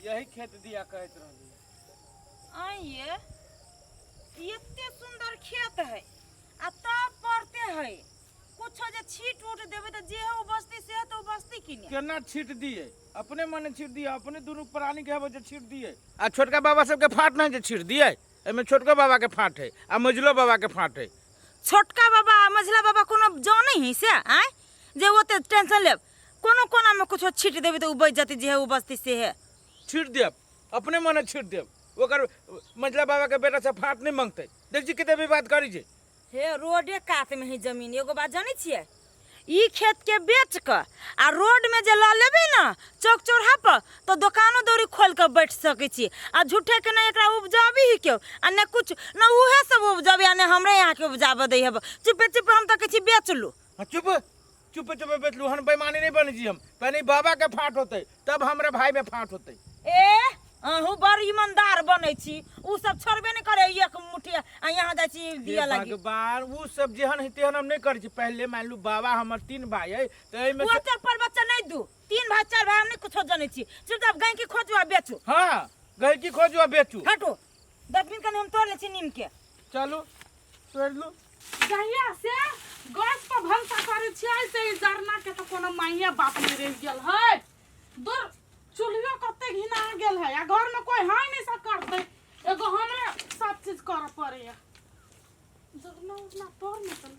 यही खेत दिया कहैत रहली। आइए एते सुंदर खेत है आ तब पड़ते है कुछो जे छीट उट देबै तऽ जे है बस्ती से है तो बस्ती की ने। केना छीट दिए? अपने मने छीट दिए, अपने दुनू प्राणी के हेबे जे छीट दिए। आ छोटका बाबा सबके फाट नहीं जे छीट दिए, एहिमे छोटको बाबा के फाट है आ मझिलो बाबा के फाट है। छोटका बाबा आ मझिला बाबा कोनो जानै है से आँय जे ओते टेंशन लेब? कोनो कोना में कुछो छीट देबै तऽ उ बचि जेतै, जे है उ बस्ती से है। छीट देब, अपने मने छीट देब। ओकर मझिला बाबा के बेटा से फाट नहीं मांगते। देख छी कते विवाद करी जे। हे रोडे कात में है जमीन। एगो बात जानै छियै, ई खेत के बेच कऽ आ रोड में जे लऽ लेबै ने चौक चौराहा पर तऽ दोकानो दौरी खोल कऽ बैठ सकै छी। आ झूठे के नहि एकरा उपजाबी ही केओ आ ने कुछ ने, उहे सब उपजाबी आ ने हमरे यहाँ के उपजाबऽ दै हेब। चुपे चुपे हम तऽ कहै छी बेच लू। हाँ, चुप चुपे चुपे बेच लू। हम बेईमानी नहीं बनै छी। हम पहले बाबा के फाट होते तब हमरा भाई में फाट होते। ए अहूँ बड़ ईमानदार बनै छी। उ सब छोड़बे नहीं करे एक मुट्ठी आ यहाँ जाइ छी दिया लगी। भगवान, उ सब जेहन है तेहन हम नहीं करै छी। पहले मान लू बाबा हमर 3 भाई है तऽ एहिमे ओ चप्पल बच्चा नहीं दू, 3 भाई 4 भाई हम नहीं कुछो जनै छी। चुपचाप गाय खोजू आ बेचू। हाँ गाय की खोजू आ बेचू। हटू 10 दिन कनि हम तोड़ लै छी नीम के। चलू तोड़ लू। जहिया से गैस पर भनसा करै छियै से ई जरना के तऽ कोनो माइये बाप नहि रहि गेल है। दूर चूल्हियो कते घिना गेल है आ घर में कोई है नहीं सब करते, एगो हमरे सब चीज करऽ पड़ैया। जरना उरना तोड़ ने चल।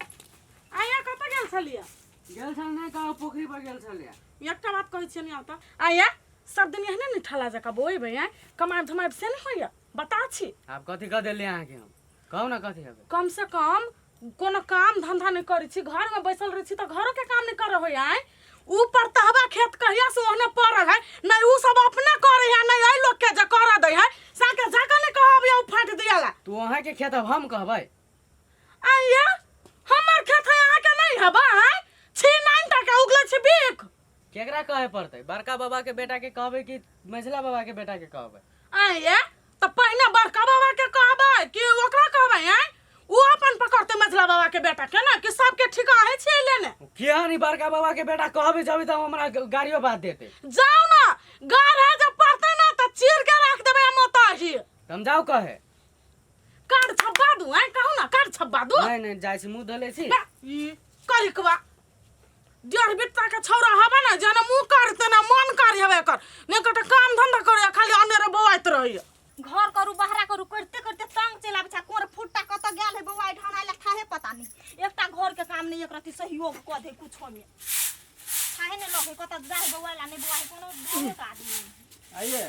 आया कतऽ गेल छलियै? गेल छल नहि कहाँ पोखरि पर गेल छलियै। एकटा बात कहै छियै नहि तऽ आया सब दिन एहने ने ठला जकाँ बौएबै आँय, कमायब धमायब से नहि होइया बता छी। आब कथी कह देलियै अहाँके हम? कहू ने कथी हेबै? कम से कम कोनो काम धंधा नहि करै छी, घरमे बैसल रहै छी तऽ घरोके काम नहि करऽ होइया आँय। ऊपर तहबा खेत कहिया से ओहने पड़ल है, नहि उ सब अपने करे है नहि एहि लोग के जे करऽ दै है। साके जाके नहि कहब या उ फाटि दियाला। तू अहाँके खेत अब हम कहबै? आँय हमर खेत है अहाँके नहि हेबै आँय? छी 9 टका उगले छी बिक। केकरा कहे पड़तै? बड़का बाबा के बेटा के कहबै कि मझिला बाबा के बेटा के कहबै? आँय तऽ पहिने बड़का बाबा के कहबै कि ओकरा कहबै आँय? उ अपन पकड़तै मझिला बाबा के बेटा के ने कि सबके ठिका है छियै लेने। किया नहीं बड़का बाबा के बेटा कहबै जब तऽ हमरा गाड़ियो बात देतै। जाउ ना गाड़ है जब पड़तै ना तऽ चीर के राख देबै हम ओतहि। हम जाउ कहे? काढ़ छब्बा दू आँय, कहू ना काढ़ छब्बा दू। नहीं नहीं जाइ छी मुँह धोले छी। ना, ई करिकवा डेढ़ बित्ता के छौड़ा हबे ना जेना मुँह करते ना मन करे हबे एकर ने कटे काम धंधा करे खाली अनेरे बौआइत रहैया। घर करू बहरा करू करते करते तंग चलि आबै छै। कोर फुट्टा कतऽ गेल है बौआ ढाना लए ठाहे पता नहीं। एकटा घर के काम नहीं एक रति सहयोग कऽ दे कुछो में ठाहे नहीं लगे कतऽ जाए बौआ ला नहीं बौआ कोनो ढोले के आदमी। आइए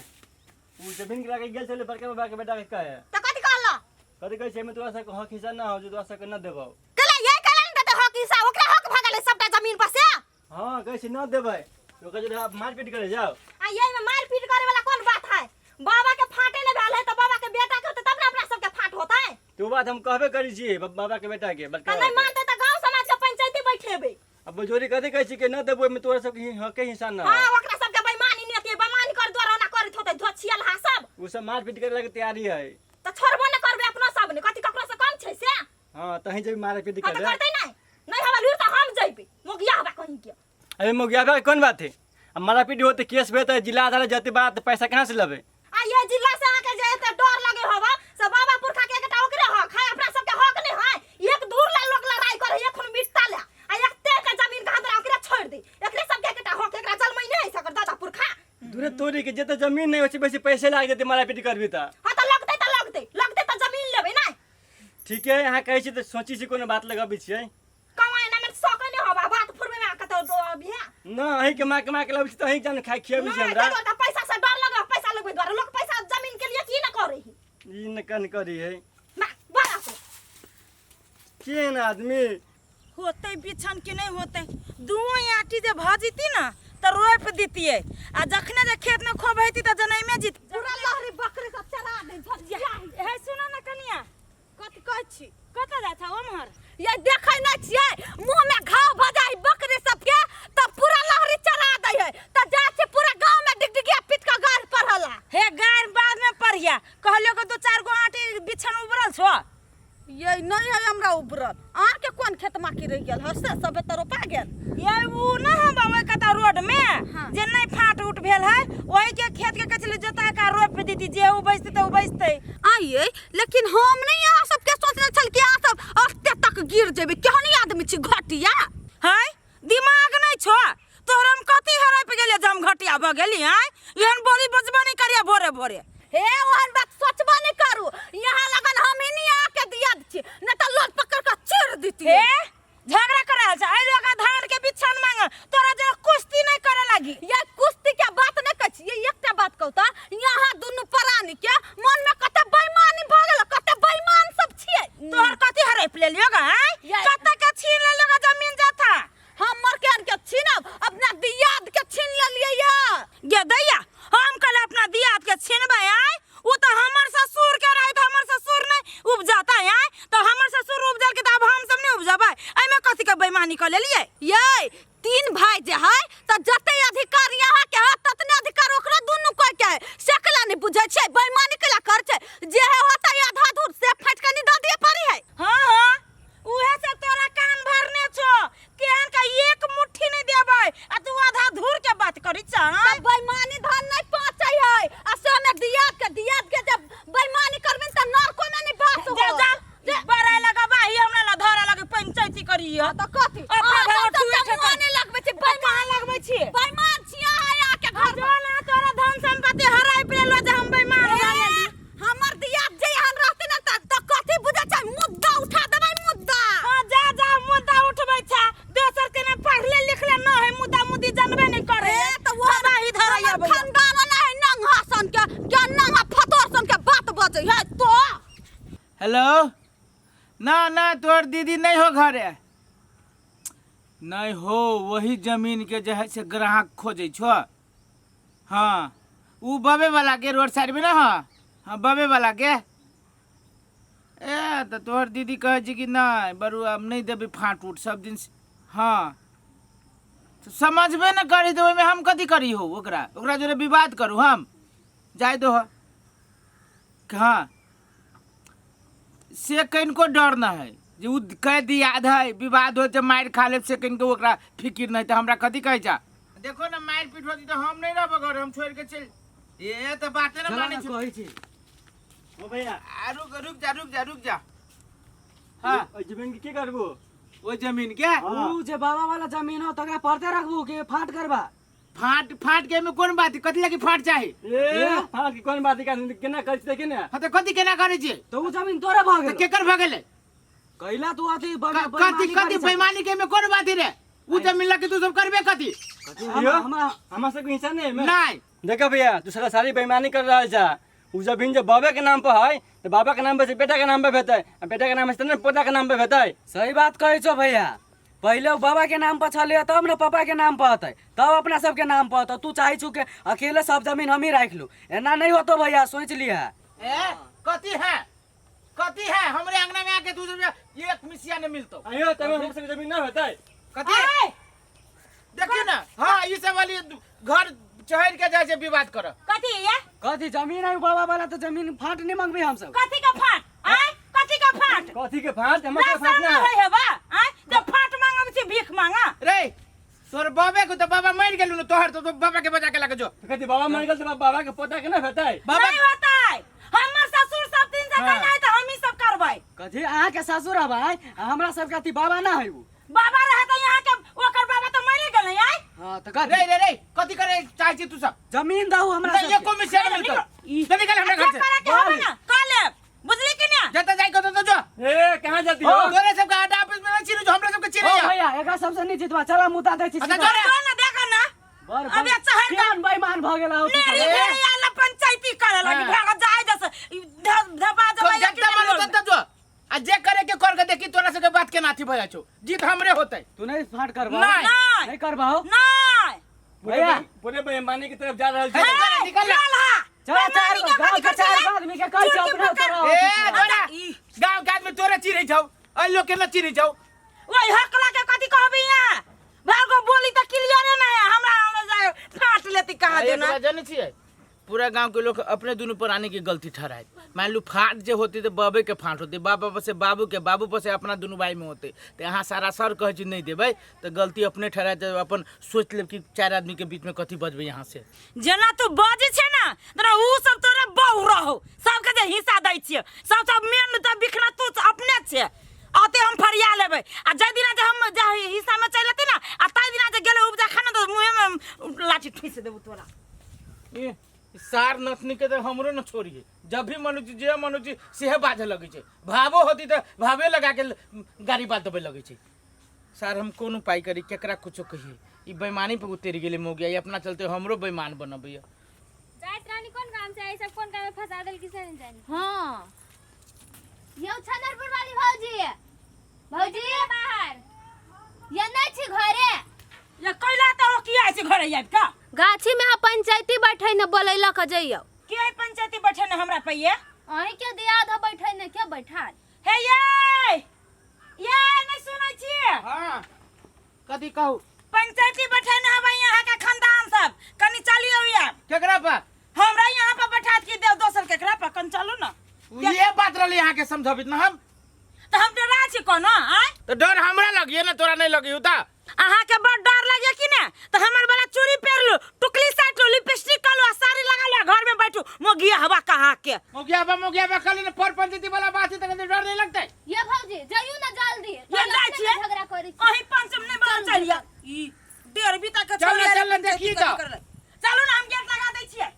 उ जमीन के लागे गेल छलै बड़का बाबा के बेटा के कहे। तऽ कथी कहला? कथी कहै छै एहिमे तोरा सबके हक हिस्सा ना हो जे तोरा सबके न देबौ। कहला ये कहला ने देतै हक हिस्सा, ओकरा हक भऽ गेलै सबटा जमीन पर से। हाँ कहै छै न देबै, ओकर जे आब मारपीट करे जाओ। आ ये में मारपीट करे वाला कोन बात है? बाबा के फाटे नहीं भेल है तऽ बाबा के बेटा के होतै तब ने अपना सबके फाट होतै। तो बात हम कहबे करै छियै बाबा के बेटा के, बड़का तऽ नहीं बाबा के। मानतै तऽ गांव समाज के पंचायती बैठेबै। अब बजोरी कथी कहै छी कि न देबौ एहिमे तोरा सबके हके हिस्सा न। हाँ ओकरा सबके बेईमानी नहीं होतै, बेईमानी कर द्वारा ओना करैत होतै धोछियल हा सब। उ सब मारपीट करे लगे तैयारी है। तऽ छोड़बो नहि करबै अपना सब ने, कथी ककरो से कम छै से? हाँ तहीं जेबी मारपीट हाँ, तऽ करे। करतै नहीं, नहीं हवा लूर तऽ हम जइबै मोगिया हवा कहीं के। अरे मोगिया के कोन बात है? अब मारपीट होते केस भेतै जिला अदालत जते बात पैसा कहाँ से लेबै? आ ये जिला से अहाँके जे एते डर लगे हवा से बाबा पुरखा के एकटा ओकरे हक है, अपना सबके हक नहीं है। एक दूर ला लोग लड़ाई करे एक खून मिटता ले आ एक तेल के जमीन के हमरा ओकरे छोड़ दे, एकरे सबके एकटा हक एकरा जलमै नहीं है सकर दादा पुरखा। दूरे तोरी के जते जमीन नहीं होय बेसी पैसे लाग जेतै मारपीट करबी त। हां त लगतै त लगतै, लगतै त जमीन लेबै नै। ठीक है अहाँ कहै छी त सोची छी कोनो बात लगाबै छियै। कमाइ ना में सकै नहीं हवा बात फुरबे में कतौ दो अभी है। ना अहीं के माँ के माँ के लबै छी त अहीं जान खाइ खियाबै छी नहीं, हमरा। तो पैसा से डर लगे, पैसा लगबै दुआरे लोग पैसा जमीन के लिए की ना करे है। ई न कन करी है। ना बड़ा को। केहन आदमी? होतै बिछन कि नहीं होतै? दुओ आटी जे भऽ जेती ना तऽ रोपि दितियै आ जखने जे खेत में खोबैती तऽ जनैमे जीत। पूरा लहरी बकरी सब चरा दे झटिया। हे सुन ना कनिया। कथी कहै छी? कतऽ जाइ छौ ओम्हर? ये देखै नै छियै मुँह में घाव भऽ जाइ बकरी सबके तऽ पूरा लहरी चरा दै है तऽ जाइ छी पूरा गाँव में डिगडिगिया पीट कऽ गारि पढ़ला। हे गारि बाद में पढ़िया, कहलियो कि दू चार गो आटी बिछन उबरल छौ। ये नहीं है हमरा उबरल, अहाँके कोन खेत माकी रहि गेल हर से सबे तऽ रोपा गेल। ये उ ना हम ओहि कतऽ रोड में हाँ। जे नहीं फाट उट भेल है ओहि के खेत के कहै छलै जोता संपत्ति जे उपजतै तऽ उपजतै। आइए, लेकिन हम नहीं अहाँ सबके सोचने छल कि अहाँ सब एते तक गिर जेबै। केहन आदमी छी घटिया। है दिमाग नहीं छो तोहर, हम कथी हड़प गेलियै जे हम घटिया भऽ गेली? आँय, एहन बोली बजबो नहीं करिया भोरे भोरे। हे, ओहन बात सोचबो नहीं करू। यहाँ लगन हम ही नहीं आके दिया छी, नहीं तो लोग पकड़ के चीर दीती। हे, झगड़ा कर रहल छै, आइ लोग धान के बिछन मांग तोरा जे कुश्ती नहीं करे लागी। ये कुश्ती के बात नहीं कहै छी, एकटा बात कहू त यहाँ दुनू प्राणी के मन में कते बेईमानी भ गेल, कते बेईमान सब छियै। तोहर कथी हड़प लेलियो गा? आँय, कते के छीन लेलियो गा जमीन जथा? हमर के के छीनब, अपना दियाद के छीन लेलियै या। गे दैया, हम कल अपना दियाद के छीनबै? आँय, उ तऽ हमर ससुर के रहै, तऽ हमर ससुर नहीं उपजाता। आँय, तऽ हमर ससुर उपजल के तऽ आब हम सब नहीं उपजबै? एहिमे कथी के बेईमानी कऽ लेलियै? ये तीन भाई जे है त जते अधिकार यहाँ के है ततने अधिकार ओकरा दुनू कोई के है। से केला नहीं बुझै छै, बेईमानी केला कर छै? जे है होता आधा धूर से फाटि के नहीं दऽ दिए पड़ी है। हाँ हाँ, उहे से तोरा कान भरने छो, केहन का एक मुट्ठी नहीं देबै आ तू आधा धूर के बात करी छ। त बेईमानी धन नहीं पहुंचै है, आ से हमें दियाद के जब बेईमानी करबे त नरको में नहीं बास हो। जा जा, बड़ाई लगा बाही हमरा ला धरा लगे पंचायती करी। त कथी अपना अहाँ घर सब ठुए तऽ ठेका। मुँह नहीं लगबै छी। कहाँ लगबै छी? बेईमान छी अहाँ आके घर जो ना तोरा धन संपत्ति हराइ पे लो जे हम बेईमान भऽ गेली। हमर दियाद जे एहन रहते ना त कथी बुझै छै, मुद्दा उठा देबै मुद्दा। हाँ, जा जा, मुद्दा उठबै छै दोसर के। ने पढ़ले लिखले न है, मुद्दा मुद्दी जानबे नहीं करे। ए त वो ही धराइ हमर अबै। खानदान ना है नंगा सन के, के नंगा फतोर सन के बात बजै है तो। हेलो, ना ना, तोहर दीदी नहीं हो घरे, नहीं हो। वही जमीन के जे है से ग्राहक खोजै छो। हाँ, उ बबे वाला के रोड साइड में ना। हाँ हाँ, बबे वाला के। ए तऽ तोहर दीदी कहै छै कि नहि बरू, आब नहि देबै फाँट उट सब दिन से। हाँ, तऽ समझबे ने करी तऽ ओहिमे हम कथी करी हो? ओकरा ओकरा जोरे विवाद करू हम? जाय दो। हाँ, से कनिको डर न है जे उ कह दियाद है, विवाद हो तऽ मारि खा लेब, से कनिको ओकरा फिकिर नहि, तऽ हमरा कथी कहै छा? देखो ने, मारि पीट होती तऽ हम नहि रहबै घर, हम छोड़ि के चलि। ए तऽ बाते ने चला मानै ने छै। कहै छी। ओ भैया। आ रुक, रुक जा, रुक जा, रुक जा। हाँ। ओहि जमीन के की करबो? ओहि जमीन के? हाँ। उ जे बाबा वाला जमीन हो तकरा पड़ते रखबू कि फाट करबा? फाट फाट के एहिमे कोन बात है? कथी लागी फाट चाही? ए, फाट के कोन बात है? केना करै छी देखी ने। हाँ, तऽ कथी केना करै छियै? तऽ उ जमीन तोरे भऽ तऽ गेल। केकर भऽ गेलै? कैला तू अथी कथी कथी बेईमानी के एहिमे कोन बात है रे? उ जमीन लगे तू सब करबे कथी? यो, हमरा हमरा सबके हिस्सा नहीं है। नहीं। देखो भैया, तू साला सारी बेईमानी कर रहा है। उ जमीन जब बाबा के नाम पर है तो बाबा के नाम पर से बेटा के नाम पर भेतै, आ बेटा के नाम से ने पोता के नाम पर भेतै। सही बात कहै छौ भैया। पहिले उ बाबा के नाम पर छलै तब ने पापा के नाम पर अतै, तब अपना सबके नाम पर अतौ। तू चाहै छु कि अकेले सब जमीन हमही राखि लू, एना नहीं होतो भैया, सोच लिहा। ए कथी है, कथी है? हमरे अंगना में आके तू सब एक मिसिया नहीं मिलतो। आइयो तब हमरा सबके जमीन ना भेतै। कथी देखिए ना। हाँ, ई सब वाली घर चढ़ के जाए छै विवाद कर। कथी ये? कथी जमीन है बाबा वाला, तो जमीन फाट नहीं मंगबी हमसब? कथी का फाट? आय, कथी का फाट? कथी के फाट? हमरा ना सबके फाट शर्म ना होय हेबा? आय, जब फाट मांगब छी, भीख मांगा रे तोर बाबे को तो बाबा मर गेलु न, तोहर तो बाबा के बजा के लगे जो। कथी बाबा मर गेल तऽ बाबा के पोता के ना भेतै? बाबा नहीं होता है, हमर ससुर सब दिन से हाँ। कहना है तो हम ही सब करबै। कथी अहाँ के ससुर हबै आ हमरा सबके अथी बाबा ना है उ? बाबा रहे तो यहाँ के ओकर बाबा तो मरे गेलै। आय। हाँ, तऽ कथी? रे रे रे, कथी करे चाहे छी तू सब? जमीन दहु हमरा नहीं, सबके। एको मिसिया नहीं मिलतो। चल निकल हमरा घर जे से। करे के होबे ना कर लेब, बुझली कि ना? जतऽ जाय के ततऽ जो। ए, कहाँ जाती हो? तोरे सबके आडा ऑफिस में नहीं चिरू जो हमरा सबके ओ चिरैया। भैया, एकरा सबसे नहीं जीतबा, चला मुद्दा दै छी। अच्छा, सीधा। जो रे। जो ना, देखा ना। बड़ अबे चहर केहन बेईमान भऽ गेल हो तू मेरी सब। भेड़िया ला पंचायती करे लगी। हाँ। भाग जाय जस धपा तो जबै। जतऽ मन ततऽ जो, आ जे करे के कर के देखी, तोरा सबके बात केना अथी भऽ जाइ छौ। जीत हमरे होतै। तू नहीं फाट करबा? नहीं। नहीं। नहीं करबाओ? नहीं। भैया। पूरे बेईमानी की तरफ जा रहल हे, छै। निकल, निकल। चल हा। चला, चार बेईमानी के गाँव कथी के करै चार छलै? आदमी के कहै छै चोर के अपना पकड़। तोरा ए ऑफिस में। तोरा गाँव के आदमी तोरे चिरै छौ, एहि लोग के न चिरै छौ। ओहि हकला के कथी कहबी यहाँ? भागो, बोली तऽ क्लियरे नहीं है हमरा। हमरा जाय फाट लेती कहाँ एक देना। बात जानै छियै, पूरा गांव के लोग अपने दुनू प्राणी के गलती ठहराए। मान लू फाट जे होते तऽ बबेके फाट होते, बाबा पर से बाबूके, बाबू पर से अपना दुनू भाइमे होते। तऽ अहाँ सारा सर कहै छी नहि देबै तऽ गलती अपने ठहराए, तऽ अपन सोचि लेब कि चारि आदमीके बीचमे कथी बजबै अहाँ से। जेना तू बजै छै ने तोरा उ सब तोरा बहु रहो, सबके जे हिस्सा दै छियै सब सब मेन तऽ बिखना तू अपने छै। अते हम फरिया लेबै आ जाहि दिना जे हम जे हिस्सामे चलि एतै ने आ ताहि दिना जे गेलै उपजा खाना तऽ मुँहेमे लाठी ठूसि देबौ तोरा। ए, सार नथनी के तऽ हमरो न छोड़िए, जब भी मन होइ छै जे मन होइ छै सेहे बाजऽ लगै छै। भावो होती तऽ भावे लगा के गाड़ी बात देबै लगै छै। सार हम कोन उपाय करी, केकरा कुछो कहिए? ई बेईमानी पे उतरि गेलै मौगिया, ई अपना चलते हमरो बेईमान बनबैया। जाइत रानी कोन काम से आई, सब कोन काम में फंसा देल किसे नहीं जानी। हाँ यौ छनरपुर वाली भौजी, भौजी बाहर ये नहीं छी घरे। ये कैला तऽ ओ किया छै घरे आबि कऽ? गाछी में हम पंचायती बैठे न बोलैलक जइयौ। के पंचायती बैठे न हमरा पे ये? अहीं के दियाद हो बैठे न के बैठा। हे ये ये नहीं सुनै छियै? हाँ कथी कहू? पंचायती बैठे न हबै यहाँ के खानदान सब, कनी चलियौ यार। केकरा पर? हमरा यहाँ पर बैठा की देव दोसर केकरा पर, कनी चलू न। ये बात रहलै अहाँके समझबित न हम। तऽ हम डरा छी कोनो आँय? तऽ डर हमरा लगिए ने, तोरा नहीं लगियो ता। अहाँके बड़ डर लगे कि ने तऽ हमर वाला चूड़ी पहिरलू, टुकली साटलू, लिपस्टिक कलू आ साड़ी लगा लू आ घर में बैठू। मोगिया हवा कहाँ के? मोगिया बा, मोगिया बा खाली ने पर पंचायती वाला बात है तऽ डर नहीं लगतै। ये भौजी जइयौ ना जल्दी। ये जाइ छियै। झगड़ा करै छी। अहीं पंचम नहीं बनल चलिया। ई डेढ़ बीता के चल ना, छोड़िया चल ना, पंचायती देखिए कथी तऽ। करलै। चलू ना हम गेट लगा दै छियै।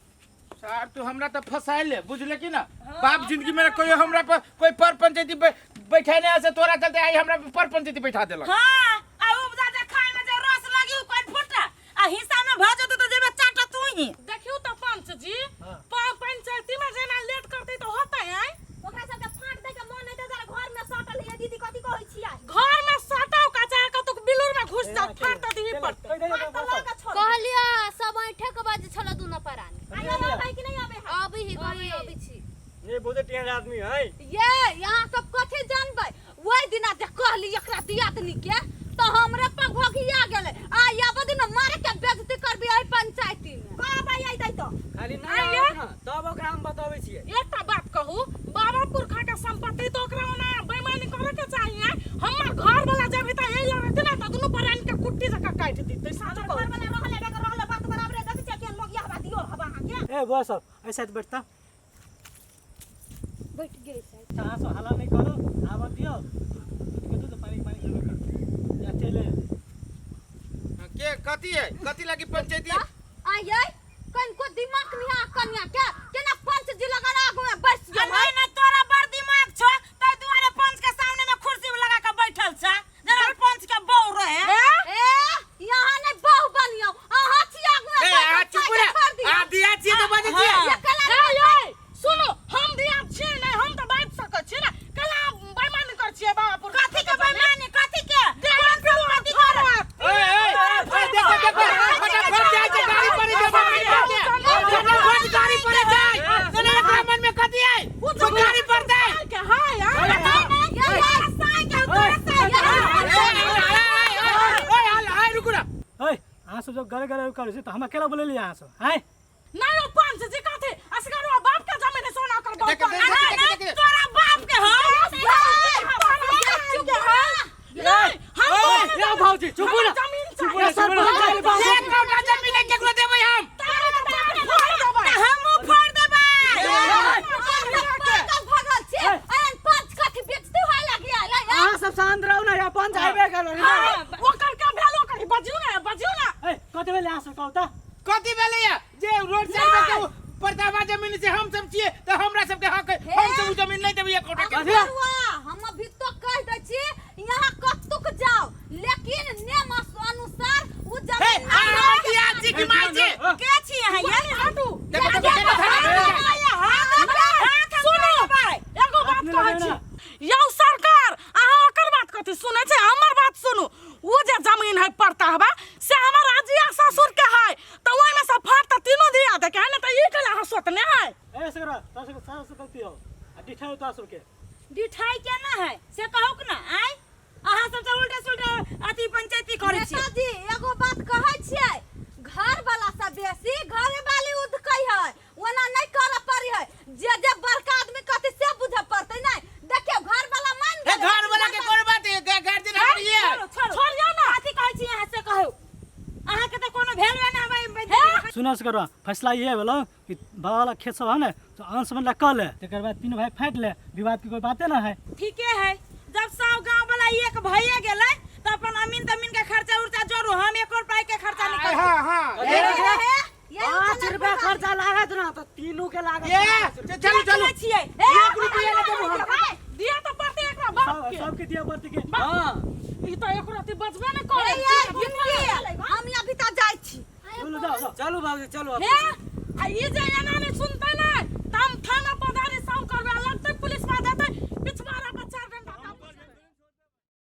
साहब तू हमरा तऽ फसाइल ले, बुझले कि ना? बाप जिंदगी में कोई हमरा पर कोई पर पंचायती बैठा नहीं से तोरा चलते आई हमरा पर पंचायती बैठा देलक। हाँ, आ उपजा जे खाय में जे रस लगी उ कोई फुटा आ हिस्सा में भ जेतौ तऽ जेबे चाटा तू ही। देखियौ तऽ पंच जी, पंचायती में जेना लेट करतै तऽ होतै आँय? ओकरा सबके फाँट दै के मन हेतै जरा घर में सटल है दीदी कथी कहै छियै? घर में सटाउ का चाहे कतौ बिलुर में घुस जाउ, फाड़ तऽ दिही पड़तै। फाँट तऽ लऽ के छोड़। कहलियै सब ऐठे के बाजे छल दुनो परानी। आइ अबै है कि नहीं अबै है? अबै ही कभी अबै छी। ये बहुते टेढ़ आदमी है। ये यहाँ सब कथी जानबै? ओहि दिना जे कहली एकरा दियादनी के तऽ हमरे पर घोघिया गेलै। आ आब दिन मारे के बेइज्जती करबी एहि पंचायती में। कहबै अइतै तऽ। खाली नहि आबत न तब ओकरा हम बतबै छियै। एकटा बात कहू, बाबा पुरखा के संपत्ति तो ओकरा ओना बेईमानी करे के चाहिए। हमर घर वाला जब तऽ एहि लड़ते ना तऽ दुनू प्राणी के कुट्टी जकाँ काटि दितै। साँचो घर कहै वाला रहले बेगर रहले बात बराबरे देखै छियै केहन मोगिया हवा दियो हवा अहाँके। ए बुआ सब ऐसे साइड बैठता। बैठ गेल साइड। अहाँ सब हल्ला नहीं करो, आबऽ दियौ, दूध के दूध पानी के पानी हेबे करतै। या चलि आयल। के कथी है? कथी लागी पंचायती? आय कनको दिमाग नहीं है कन्या के केना पंच जी लगन आगू में बैस आ गेल है। नहीं नहीं तोरा बड़ दिमाग छौ ताहि दुआरे पंच के सामने में कुर्सी लगा के बैठल छ, जेना पंच के बहू रहे। ए यहाँ नहीं बहु बनियो, अहाँ छी आगू में ए बैठल, आ चुप साइड रह। छोड़ दियौ। आ दिया छियै तऽ बजै छियै। ये कला ए, ए, सुनू, हम दिया छियै नहि, हम तऽ बाजि सकै छियै ने। कला बेईमानी करै छियै बाबा पुरखा। कथी के बेईमानी? कथी के? कोन संपत्ति करत? ए ए ए देखो देखो फटाफट जाइ छै गाड़ी पर जे बाबा के। फटाफट गाड़ी पर जाइ। तोरा एकरा मन में कथी है? तू गाड़ी पर दे। के हाय आय। ए ए ए रुकू ना। ओए अहाँ सब जब गरे गरे करै छी तऽ हम अकेला बोलेली अहाँ सब आँय? नहि ओ पंच जी कथी असगरवा बाप के जमीन है सोना ओकर देख, बाप देख, देख, देख, देख। तोरा बाप के हो? नहीं हम ए या भौजी चुप ना। जमीन चुप ना, चुप ना। एक कौटा जमीन है केकरो देबै हम? तऽ हमहूँ फोड़ देबै। पागल भगल छी एहन पंच कथी बेइज्जती होय लागी आयल है। अहाँ सब शांत रहू ना, या पंच आबे करल। ओकर के भेल ओकर बजियौ ना, बजियौ ना। ए कथी भेलै अहाँ सब कहू तऽ? कथी भेलै या जे रोड साइड में के परदावा जमीन से हम सब छियै तऽ हमरा सबके हक है, हम सब उ जमीन नहीं देबै एक कौटा के। बरुआ, हम अभी तो कह दै छी यहाँ कतुक जाओ लेकिन नियम अनुसार उ हे जमीन आ हमर दिया छी कि माय छी? के छी अहाँ ये? हटू। देखो देखो देखो धरा हाथ सुनू, एगो बात अपने कहै लगेबै छी ना। यौ सरकार, अहाँ ओकर बात कथी सुनै छै? हमर बात सुनू। उ जे जमीन है पड़ता हवा से हमर अजिया ससुर के है, तऽ ओहिमे से फाट तऽ तीनू दिया दे के है ने, तऽ ई कला अहाँ सोतने है। ए सगरा तोरा सबके सारा सब गलती हौ आ डिठाइ तोरा सबके। डिठाइ केना है से कहू ना? आँय अहाँ सब तऽ उल्टा सुल्टा अथी पंचायती करै छी। नेताजी एगो बात कहै छियै, घर वाला से बेसी घरे वाली उधकै है, ओना नहीं करऽ पड़ी है। जे जे बड़का आदमी के सुना करवा फैसला ये भेलो कि बाबा वाला खेत सब है ना तो अंश में कऽ ले, तकर बाद तीनों भाई फाटि ले, विवाद के कोई बाते ना है। ठीके है, जब सब गांव वाला एक भइए गेलै तऽ अपन अमीन तमीन के खर्चा उर्चा जोड़ू, हम एक रुपया के खर्चा नहीं करबै। हाँ हाँ। 5 रुपया खर्चा लागत ना तो तीनों के लागत। ये चलू चलू। छियै एक रुपया ना देबो हम। दिया तो पड़ते एकरा बाप के। सबके दिया पड़ते के। हां, ई तो एक राती बचबे ने करे। हम अभी तक जाइ छी। चलू जाओ जाओ। चलू बाबूजी चलू। हे, आ ई जे एना नहीं सुनते ने त हम थाना पधारी सब करबै, लगतै पुलिस पा देतै पिछवाड़ा पर।